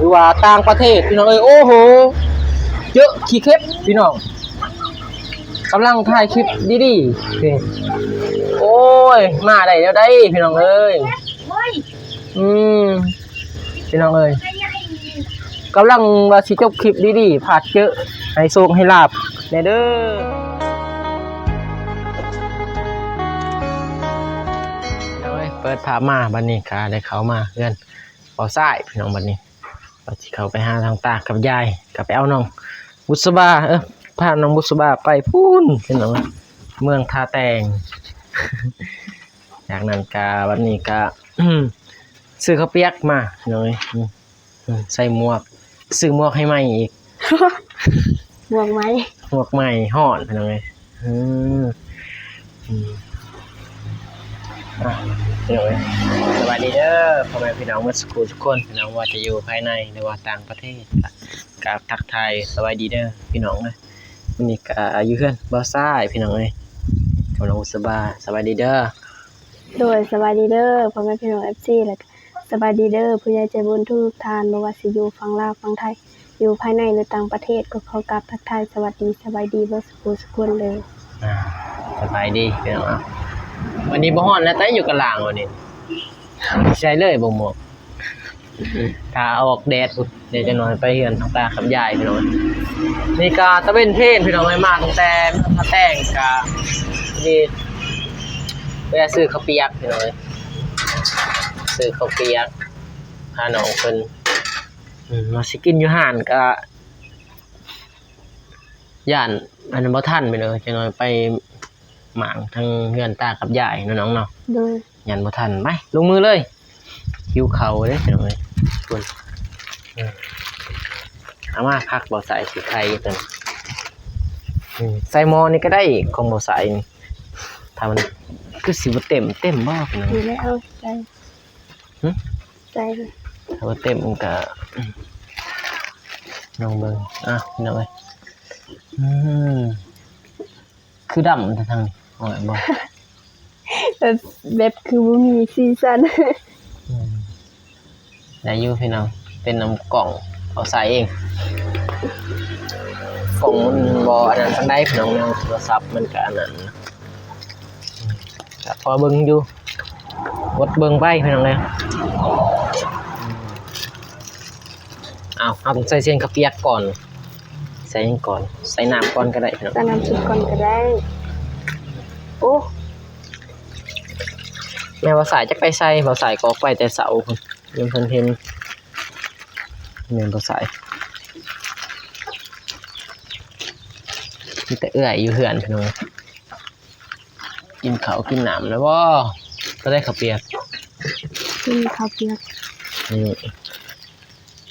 ຫຼືວ່າຕ່າງປະເທດພີ່ນ້ອງເອີຍ. ໂອ້ໂຫ ເຈີຂີ້ເຂັບພີ່ນ້ອງ ກຳລັງຖ່າຍຄລິບດີໆນີ້. ໂອ້ຍ ມາໄດ້ແນວໃດພີ່ນ້ອງເອີຍ. ອືມ ພີ່ນ້ອງເອີຍ ກຳລັງວ່າຊິຈົບຄລິບດີໆ ພາດເຈີ ໃຫ້ໂຊກໃຫ້ລາບແດ່ເດີ. ເອີຍ ເປີດພາບມາ ບັດນີ້ກະໄດ້ເຂົ້າມາເຮືອນບ່າວຊາຍພີ່ນ້ອງ. ບັດນີ້ວ່າຊິເຂົ້າໄປຫາທາງຕາກັບຍາຍ ກະໄປເອົານ້ອງບຸດສະບາ ເອີ ພານ້ອງບຸດສະບາໄປພຸ້ນພີ່ນ້ອງ ເມືອງທ່າແຕງ. ຈາກນັ້ນກະ ບັດນີ້ກະ ຊື້ເຂົ້າປຽກມາພີ່ນ້ອງເອີຍ. ອືມ ອືມ ໃສ່ໝວກ ຊື້ໝວກໃຫ້ໃໝ່ອີກ ໝວກໃໝ່ ໝວກໃໝ່ ຮ້ອນພີ່ນ້ອງເອີຍ. ອືມ ອືມ ອ່ະ ພີ່ນ້ອງເອີຍ ສະບາຍດີເດີ ພໍ່ແມ່ພີ່ນ້ອງໝົດສູ່ຜູ້ສູ່ຄົນພີ່ນ້ອງ ບໍ່ວ່າຈະຢູ່ພາຍໃນ ຫຼືວ່າຕ່າງປະເທດ ກະທັກທາຍສະບາຍດີເດີພີ່ນ້ອງເອີຍ. ມື້ນີ້ກະຢູ່ເຮືອນບ່າວຊາຍພີ່ນ້ອງເອີຍ ກຳລັງສະບາຍ ສະບາຍດີເດີ. ໂດຍ ສະບາຍດີເດີ ພໍ່ແມ່ພີ່ນ້ອງເອັຟຊີ ແລະ ສະບາຍດີເດີ ຜູ້ໃຫຍ່ໃຈບຸນທຸກໆທ່ານ ບໍ່ວ່າຊິຢູ່ຝັ່ງລາວ ຝັ່ງໄທ ຢູ່ພາຍໃນ ຫຼື ຕ່າງປະເທດ ກໍຂໍກາບທັກທາຍສະຫວັດດີ ສະບາຍດີເບິດສູ່ຜູ້ສູ່ຄົນເດີ. ອ່າ ສະບາຍດີພີ່ນ້ອງ. ວັນນີ້ບໍ່ຮ້ອນແລ້ວ ແຕ່ຢູ່ກັນລ່າງວັນນີ້ ໃສ່ເລີຍບໍ່ໝວກ ຖ້າອອກແດດພຸ້ນ ດຽວຈັກໜ້ອຍໄປເຮືອນທາງຕາກັບຍາຍພີ່ນ້ອງ. ນີ້ກະຕາເວັນເພນພີ່ນ້ອງເອີຍ ມາຕັ້ງແຕ່ທ່າແຕງ ກະນີ້ແວ່ຊື້ເຂົ້າປຽກພີ່ນ້ອງເອີຍ ຊື້ເຂົ້າປຽກ ພານ້ອງເພິ່ນ ອືມ ວ່າຊິກິນຢູ່ຮ້ານ ກະຢ້ານອັນນັ້ນບໍ່ທັນພີ່ນ້ອງເອີຍ ຈັກໜ້ອຍໄປ ໝາງທາງເຮືອນຕາກັບຍາຍເນາະນ້ອງເນາະ. ໂດຍ ຍັນບໍ່ທັນ ໄປ ລົງມືເລີຍ ຫິວເຂົ້າເດ້ພີ່ນ້ອງເອີຍ. ພຸ້ນ ເອີ ເອົາມາ ຜັກບໍ່ໃສ່ ຊິໄຂ່ຕົວນີ້ ອືມ ໃສ່ໝໍ້ນີ້ກໍໄດ້ ຂອງບໍ່ໃສ່ນີ້ ຖ້າມັນ ຄືຊິບໍ່ເຕັມ ເຕັມບໍ່ພີ່ນ້ອງ? ນີ້ແຫຼະ ເອົາໃສ່ ຫຶ? ໃສ່ ຖ້າບໍ່ເຕັມກໍ ອືມ ລອງເບິ່ງ ອ່ະ ພີ່ນ້ອງເອີຍ. ອືມ ຄືດຳແທ້ທາງນີ້ ໂອ້ຍ ບໍ່ ແບບ ແບບຄືບໍ່ມີສີສັນ. ອືມ ໄດ້ຢູ່ພີ່ນ້ອງ ເປັນນຳກ້ອງເອົາໃສ່ເອງ ກ້ອງມັນບໍ່ອັນນັ້ນປານໃດພີ່ນ້ອງເນາະ ໂທລະສັບມັນກະອັນນັ້ນ ອືມ ກະພໍເບິ່ງຢູ່ ອົດເບິ່ງໄປພີ່ນ້ອງເອີຍ. ອືມ ອ້າວ ເຮົາຕ້ອງໃສ່ເສັ້ນເຂົ້າປຽກກ່ອນ ໃສ່ຫຍັງກ່ອນ? ໃສ່ນ້ຳກ່ອນກໍໄດ້ພີ່ນ້ອງ ໃສ່ນ້ຳຊຸບກ່ອນກໍໄດ້. ໂອ້ ແມ່ບ່າວສາຍຈັກໄປໃສ? ບ່າວສາຍກໍອອກໄປແຕ່ເຊົ້າພຸ້ນ ຍັງບໍ່ທັນເຫັນ ແມ່ນບ່າວສາຍ ມີແຕ່ເອື້ອຍຢູ່ເຮືອນພີ່ນ້ອງ. ກິນເຂົ້າກິນນ້ຳແລ້ວບໍ່? ກໍໄດ້ເຂົ້າປຽກ ກິນເຂົ້າປຽກ ນີ້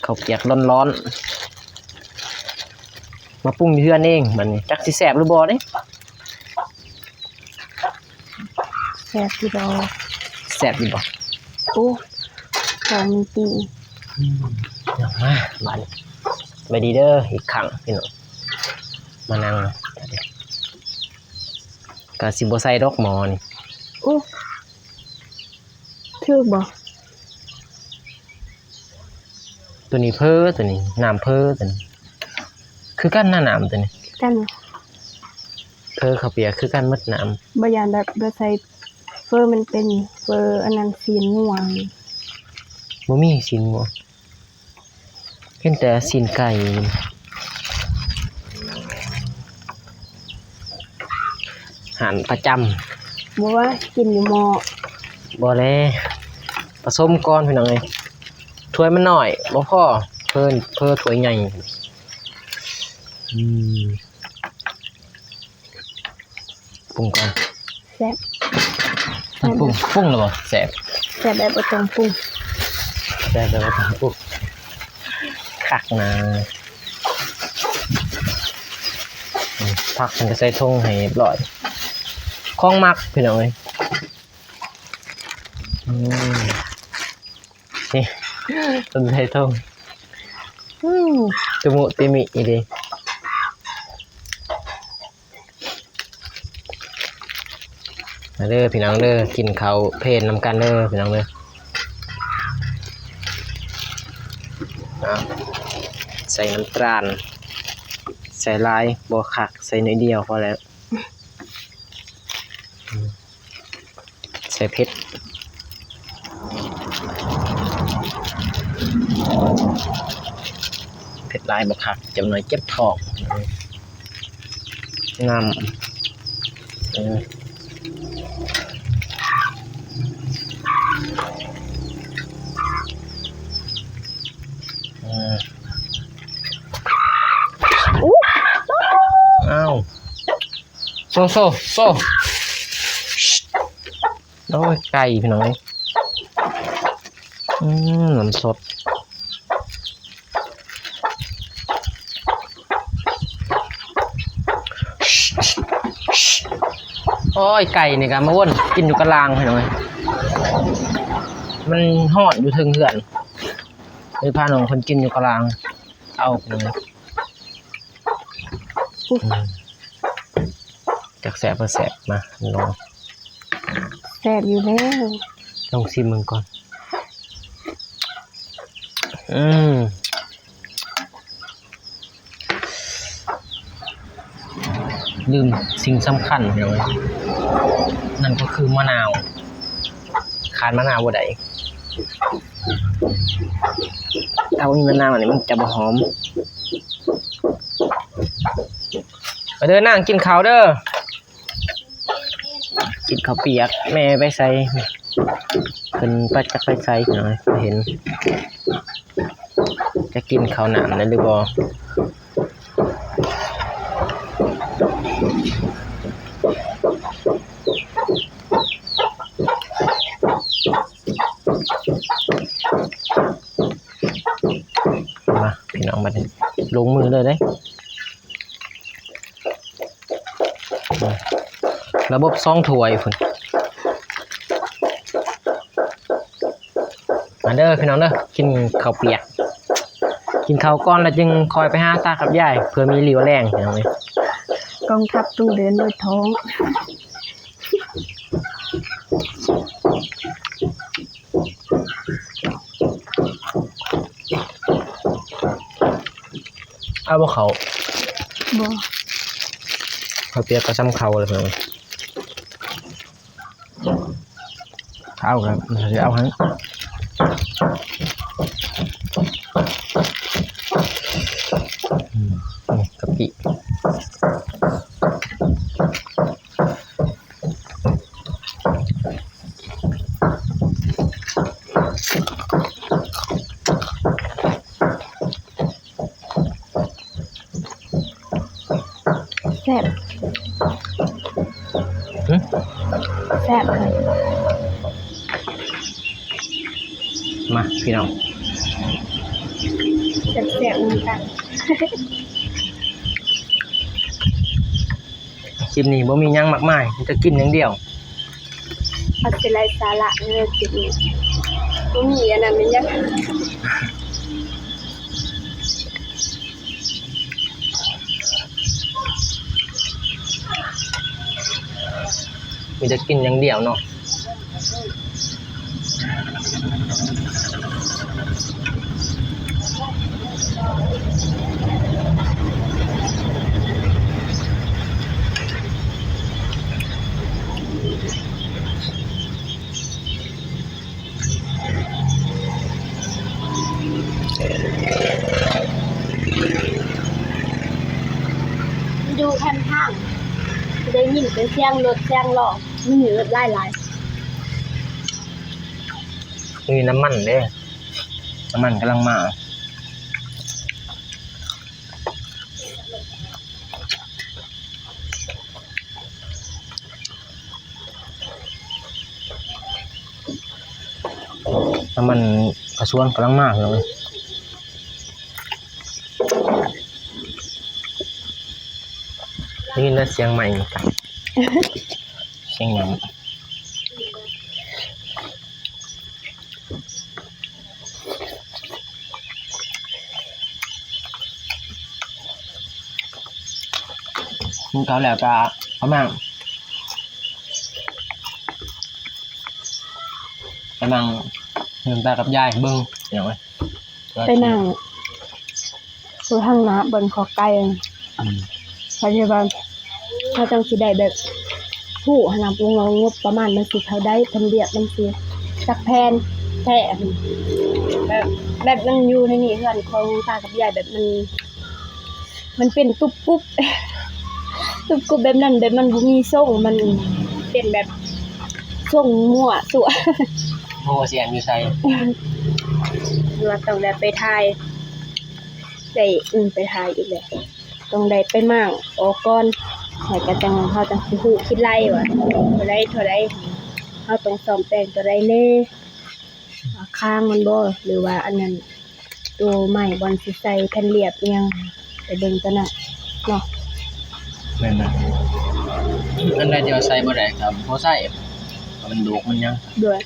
ເຂົ້າປຽກຮ້ອນໆ ມາປຸງຢູ່ເຮືອນເອງ ບັດນີ້ຈັກຊິແຊບຫຼືບໍ່ເດ້. ແຊບຢູ່ດອກ ແຊບຢູ່ບໍ່? ໂອ້ ຂອງມັນຕີ ອືມ ມາ ບາດນີ້ ສະບາຍດີເດີອີກຄັ້ງພີ່ນ້ອງ ມານັ່ງ ກະຊິບໍ່ໃສ່ດອກໝໍ້ນີ້. ໂອ້ ຖືກບໍ່? ໂຕນີ້ເພີ ໂຕນີ້ນ້ຳເພີ ໂຕນີ້ຄືກັນນະ ນ້ຳໂຕນີ້ ຄືກັນ ເພີເຂົ້າປຽກຄືກັນໝົດນ້ຳ. ບໍ່ຢ້ານແບບບໍ່ໃສ່ເຟີ ມັນເປັນເຟີອັນນັ້ນ ຊີ້ນງົວ ບໍ່ມີຊີ້ນງົວ. ເຫັນແຕ່ຊີ້ນໄກ່ ຮ້ານປະຈຳ ບໍ່ວ່າກິນຢູ່ໝໍ້ ບໍ່ແລ ປະສົມກ່ອນພີ່ນ້ອງເອີຍ ຖ້ວຍມັນນ້ອຍບໍ່ພໍ ເພີ ເພີຖ້ວຍໃຫຍ່ ອືມ. ປຸງກ່ອນ ແຊບ ແຊບ ປຸງ ປຸງແລ້ວບໍ່? ແຊບ ແຊບແບບບໍ່ຕ້ອງປຸງ ແຊບແບບບໍ່ຕ້ອງປຸງ ຄັກນະ. ອືມ ຜັກມັນກໍໃສ່ຖົງໃຫ້ຮຽບຮ້ອຍ ຂອງມັກພີ່ນ້ອງເອີຍ. ອືມ ນີ້ ຕົ້ນໄຊທົ່ງ ອືມ ຕະມຸຕະມິອີ່ຫຼີ. ມາເດີພີ່ນ້ອງເດີ ກິນເຂົ້າເພນນຳກັນເດີພີ່ນ້ອງເດີ. ເອົາ ໃສ່ນ້ຳຕານ ໃສ່ຫຼາຍບໍ່ຄັກ ໃສ່ໜ້ອຍດຽວພໍແລ້ວ. ໃສ່ເຜັດ ເຜັດຫຼາຍບໍ່ຄັກ ຈັກໜ້ອຍເຈັບທ້ອງ. ນ້ຳ ເອີ ເອີ ອ້າວ ໂຊ ໂຊ ໂຊ ໂອ້ຍ ໄກ່ພີ່ນ້ອງເອີຍ ອືມ ນ້ຳສົດ. ໂອ້ຍ ໄກ່ນີ້ກະມາວົນກິນຢູ່ກະລາງພີ່ນ້ອງເອີຍ ມັນຮ້ອນຢູ່ເທິງເຮືອນ ເລີຍພານ້ອງເພິ່ນກິນຢູ່ກະລາງ ເອົາ ພີ່ນ້ອງເອີຍ. ອືມ ຈັກແຊບບໍ່ແຊບ ມາລອງ. ແຊບຢູ່ແລ້ວ ລອງຊີມເບິ່ງກ່ອນ. ອືມ ລືມສິ່ງສຳຄັນ ພີ່ນ້ອງເອີຍ ນັ້ນກໍຄືມະນາວ ຂາດມະນາວບໍ່ໄດ້ ຖ້າບໍ່ມີມະນາວນີ້ມັນຈະບໍ່ຫອມ. ມາເດີນາງ ກິນເຂົ້າເດີ. ກິນເຂົ້າປຽກ ແມ່ໄປໃສ? ເພິ່ນໄປ ຈັກໄປໃສເນາະ ບໍ່ເຫັນ ຈະກິນເຂົ້ານ້ຳໄດ້ຫຼືບໍ່? ມາ ພີ່ນ້ອງ ບັດນີ້ລົງມືເລີຍເດ້. ລະບົບສອງຖ້ວຍພຸ້ນ. ມາເດີພີ່ນ້ອງເດີ ກິນເຂົ້າປຽກ ກິນເຂົ້າກ່ອນ ແລ້ວຈຶ່ງຄ່ອຍໄປຫາຕາກັບຍາຍ ເພື່ອມີຫລີ່ວແລງພີ່ນ້ອງເອີຍ. ກອງທັບຕ້ອງເດີນດ້ວຍທ້ອງ. ເອົາບໍ່ເຂົ້າ? ບໍ່. ເຂົ້າປຽກກໍສ່ຳເຂົ້າແລ້ວພີ່ນ້ອງ. ເອົາ ກໍຊິເອົາໃຫ້. ອືມ ນີ້ກະປິ. ແຊບ. ຫຶ? ແຊບ. ມາ ພີ່ນ້ອງ ແຊບໆ ນຳກັນ. ຄລິບນີ້ບໍ່ມີຫຍັງມາກມາຍ ມີແຕ່ກິນຢ່າງດຽວ. ເຮົາຊິໄຮ້ສາລະເດີຄລິບນີ້ ບໍ່ມີອັນນັ້ນແມ່ນຫຍັງ. ມີແຕ່ກິນຢ່າງດຽວເນາະ. ຢູ່ຂ້າງທາງ ໄດ້ຍິນເປັນສຽງລົດສຽງລໍ້ ມີລົດຫຼາຍໆ. ມີນ້ຳມັນເດ້ ນ້ຳມັນກຳລັງມາ. ນ້ຳມັນກະຊວນກຳລັງມາພີ່ນ້ອງເອີຍ. ໄດ້ຍິນແຕ່ສຽງໄມ້ ສຽງຫຍັງ. ກິນເຂົ້າແລ້ວກະເອົາມາ ໄປນັ່ງເຮືອນຕາກັບຍາຍເບິ່ງ ພີ່ນ້ອງເອີຍ. ໄປນັ່ງ ຕົວທາງໜ້າບ່ອນຂໍໄກ່ ອືມ ເຂົາເອີ້ນວ່າ ເຮົາຈັ່ງຊິໄດ້ແບບຮູ້ຫັ້ນນະ ວ່າງົບປະມານມັນຊິເທົ່າໃດ ແຜ່ນລຽບມັນຊິຈັກແຜ່ນແທ້ ແບບ ແບບມັນຢູ່ໃນນີ້ ເຮືອນຂອງຕາກັບຍາຍ ແບບມັນ ມັນເປັນຕຸບກຸບ ຕຸບກຸບແບບນັ້ນ ແບບມັນບໍ່ມີຊົງ ມັນເປັນແບບຊົງມົ້ວຕົວະ. ບໍ່ຮູ້ວ່າຊິແອບຢູ່ໃສ ວ່າຕ້ອງໄດ້ໄປຖ່າຍ ໄດ້ ອືມ ໄປຖ່າຍອີກແຫຼະ ຕ້ອງໄດ້ໄປມ້າງອອກກ່ອນ ແລ້ວກໍຈັ່ງ ເຮົາຈັ່ງຊິຮູ້ຄິດໄລ່ວ່າເທົ່າໃດ ເທົ່າໃດ ເຮົາຕ້ອງສ້ອມແປງຕົວໃດແດ່ ວ່າຄາງມັນບໍ່ ຫຼືວ່າອັນນັ້ນ ໂຕໄມ້ບ່ອນຊິໃສ່ແຜ່ນລຽບອີ່ຫຍັງ ໄປເບິ່ງຕົວນັ້ນເນາະ. ແມ່ນນະ ອັນໃດທີ່ວ່າໃສ່ບໍ່ໄດ້ກໍບໍ່ໃສ່ ມັນໂດກມັນຫຍັງ ໂດຍ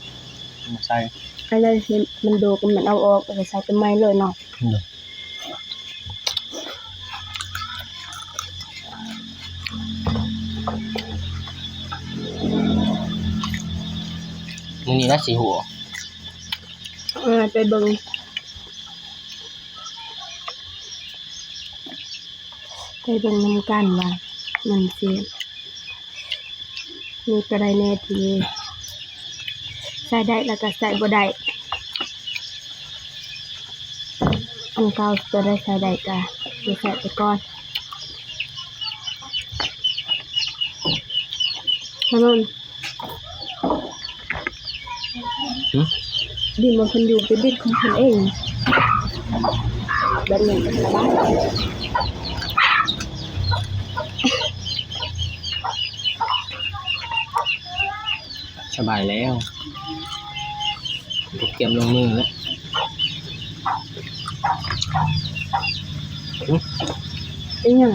ບໍ່ໃສ່ ອັນໃດທີ່ມັນໂດກ ມັນເອົາອອກ ແລ້ວກໍໃສ່ຕົວໃໝ່ເລີຍເນາະ. ໂດຍ ມື້ນີ້ລະຊິຮູ້ ເອີ ໄປເບິ່ງ ໄປເບິ່ງນຳກັນວ່າມັນຊິ ມີຕົວໃດແດ່ທີ່ໃຊ້ໄດ້ ແລ້ວກໍໃຊ້ບໍ່ໄດ້ ອັນເກົ່າ ຕົວໃດໃຊ້ໄດ້ກໍຊິໃຊ້ໄປກ່ອນ. ຫຶ? ດິນມັນເພິ່ນຢູ່ເປັນດິນຂອງເພິ່ນເອງ ແບບນີ້ກໍສະບາຍ ສະບາຍແລ້ວ ກຽມລົງມືແລ້ວ. ຫຶ? ອີຫຍັງ?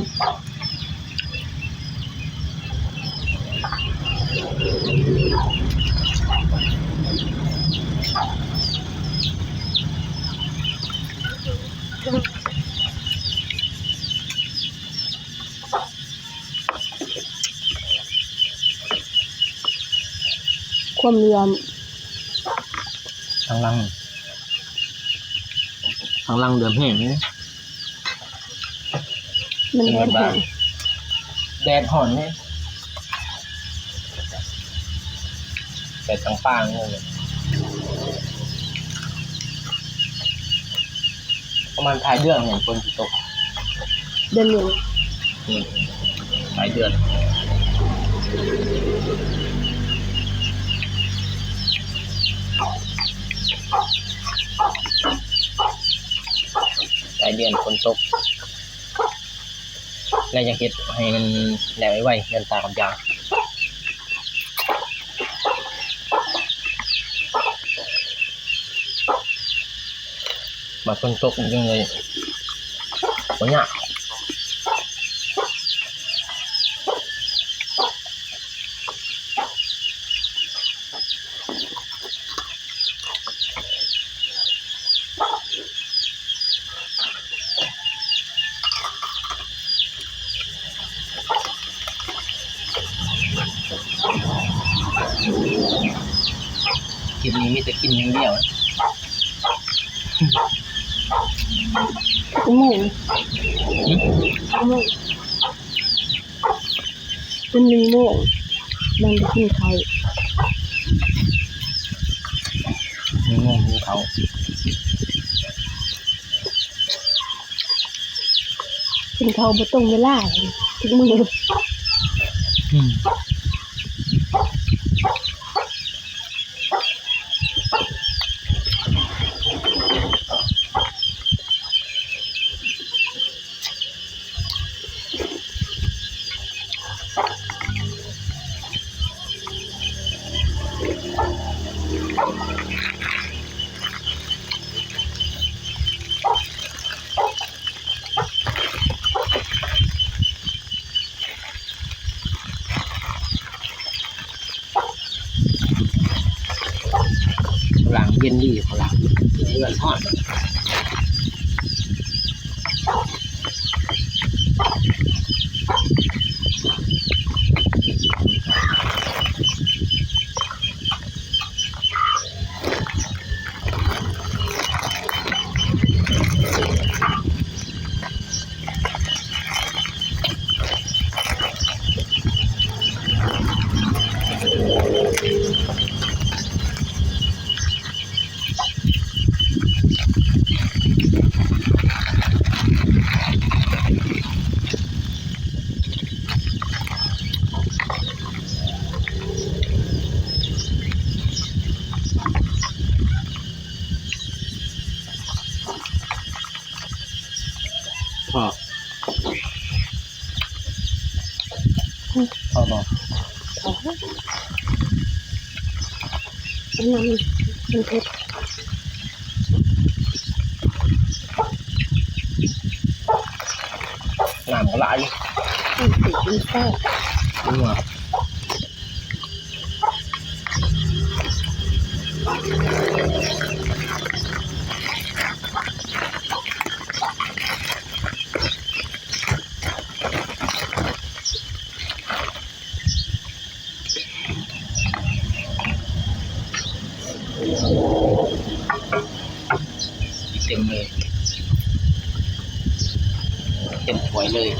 ຄວາມເຫຼືອມ ທາງຫຼັງ ທາງຫຼັງເຫຼືອມແຮງເດ້. ມັນແດດແຮງ ແດດຮ້ອນເດ້ ແດດຈ້າງປາງເລີຍ ປະມານທ້າຍເດືອນແມ່ນຝົນຊິຕົກ ເດືອນນີ້ ອືມ ຫຼາຍເດືອນ ຫຼາຍເດືອນຝົນຕົກ ແລະ ຢາກເຮັດໃຫ້ມັນແລ້ວໄວໆ ເຮືອນຕາກັບຍາຍ. ບາດຝົນຕົກຈັ່ງໃດ ບໍ່ຍາກ. ຄລິບນີ້ມີແຕ່ກິນຢ່າງດຽວ. ຈັກໂມງ? ຫຶ? ຈັກໂມງ? ເປັນໜຶ່ງໂມງ ຍັງບໍ່ກິນເຂົ້າ ໜຶ່ງໂມງກິນເຂົ້າ. ກິນເຂົ້າບໍ່ຕົງເວລາ ທຸກມື້. ອືມ. ຂ້າງຫຼັງເຢັນດີ ຂ້າງຫຼັງເຮືອນຮ້ອນ. ເ ພໍ ພໍບໍ່? ພໍ ອັນນັ້ນມັນເຜັດ ນ້ຳກໍຫຼາຍ ມັນຕິດ ມັນແຊບ ນັວ. ເຕັມເລີຍ ເຕັມຖ້ວຍເລີຍ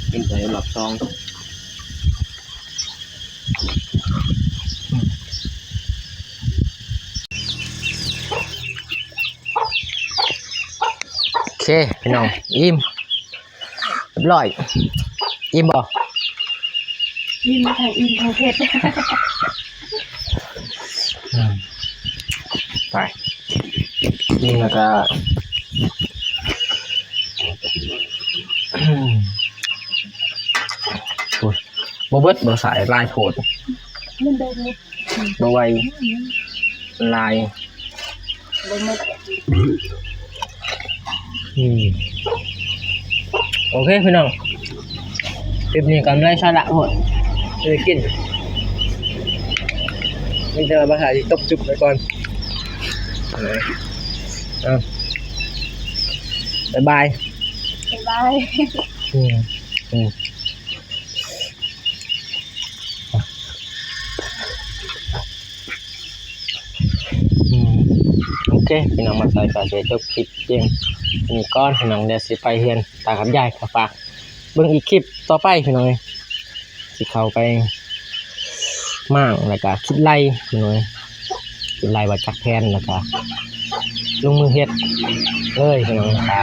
ເຕັມຖ້ວຍລອບສອງ. ໂອເຄ ພີ່ນ້ອງ ອີ່ມ ຮຽບຮ້ອຍ ອີ່ມບໍ່? ອີ່ມ ທັງອີ່ມທັງເຜັດ ອືມ ໄປ ອີ່ມແລ້ວກໍ ອືມ ໂອ້ຍ ບໍ່ເບິດ ບໍ່ສາຍ ຫຼາຍໂພດ ມັນບໍ່ເບິດ ບໍ່ໄຫວ ອືມ ຫຼາຍ ບໍ່ໝົດ ອືມ ໂອເຄ ພີ່ນ້ອງ ຄລິບນີ້ກໍໄຮ້ສາລະໂພດ ໄດ້ກິນ ມີແຕ່ວ່າພາສາຊິຈົບຈຸບໄປກ່ອນ ເອົາ ບາຍບາຍ ບາຍບາຍ ອືມ ອືມ. ອືມ ໂອເຄ ພີ່ນ້ອງ ມາສາຍກໍຊິຈົບຄລິບພຽງນີ້ກ່ອນ ພີ່ນ້ອງ ດຽວຊິໄປເຮືອນຕາກັບຍາຍ ກໍຝາກເບິ່ງອີກຄລິບຕໍ່ໄປ ພີ່ນ້ອງເອີຍ ຊິເຂົ້າໄປມ້າງ ແລ້ວກໍຄິດໄລ່ ພີ່ນ້ອງເອີຍ ຄິດໄລ່ວ່າຈັກແຜ່ນ ແລ້ວກໍລົງມືເຮັດເລີຍ ພີ່ນ້ອງ ຖ້າ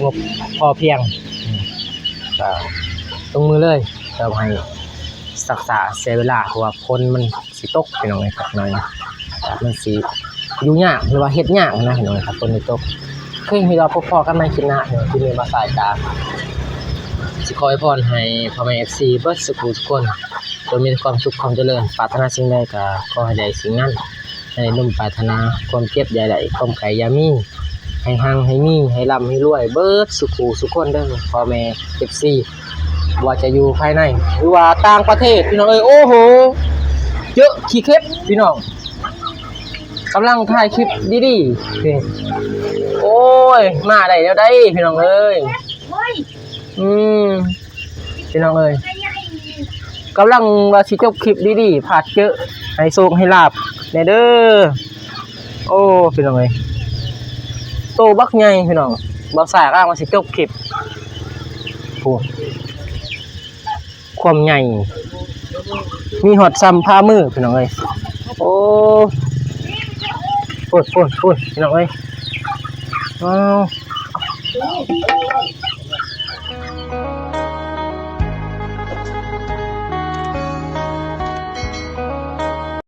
ງົບພໍພຽງ ອືມ ກໍລົງມືເລີຍ ກໍໃຫ້ ສັກສາເສຍເວລາ ເພາະວ່າຝົນມັນຊິຕົກ ພີ່ນ້ອງເອີຍ ຈັກໜ້ອຍ ມັນຊິຢູ່ຍາກ ຫຼືວ່າເຮັດຍາກນະ ພີ່ນ້ອງເອີຍ ຖ້າຝົນມັນຕົກ. ໂອເຄ ມີແລ້ວ ພົບພໍ້ກັນໃໝ່ຄລິບໜ້າ ພີ່ນ້ອງ ຄລິບນີ້ບ່າວສາຍກະຊິຂໍອວຍພອນໃຫ້ພໍ່ແມ່ເອັຟຊີເບິດສຸຂູສຸຄົນ ຈົ່ງມີແຕ່ຄວາມສຸກຄວາມຈະເລີນ ປາດຖະໜາສິ່ງໃດກໍຂໍໃຫ້ໄດ້ສິ່ງນັ້ນ ໃຫ້ສົມປາດຖະໜາ ຄວາມເຈັບຢ່າໄດ້ ຄວາມໄຂ້ຢ່າມີ ໃຫ້ຮັ່ງໃຫ້ມີ ໃຫ້ລ່ຳໃຫ້ລວຍເບິດສຸຂູສຸຄົນເດີ ພໍ່ແມ່ເອັຟຊີ ບໍ່ວ່າຈະຢູ່ພາຍໃນ ຫຼືວ່າຕ່າງປະເທດ ພີ່ນ້ອງເອີຍ. ໂອ້ໂຫ ເຈີຂີ້ເຂັບ ພີ່ນ້ອງ ກຳລັງຖ່າຍຄລິບດີໆ ນີ້ ໂອ້ຍ ມາໄດ້ແນວໃດ ພີ່ນ້ອງເອີຍ ອືມ ພີ່ນ້ອງເອີຍ ກຳລັງວ່າຊິຈົບຄລິບດີໆ ພາດເຈີ ໃຫ້ໂຊກໃຫ້ລາບແດ່ເດີ. ໂອ້ ພີ່ນ້ອງເອີຍ ໂຕບັກໃຫຍ່ ພີ່ນ້ອງ ບ່າວສາຍກຳລັງວ່າຊິຈົບຄລິບ ໂອ້ ຄວາມໃຫຍ່ ມີຮອດຊ່ຳຝ່າມື ພີ່ນ້ອງເອີຍ ໂອ້ ໂອ້ຍ ໂອ້ຍ ໂອ້ຍ ພີ່ນ້ອງເອີຍ ວ້າວ.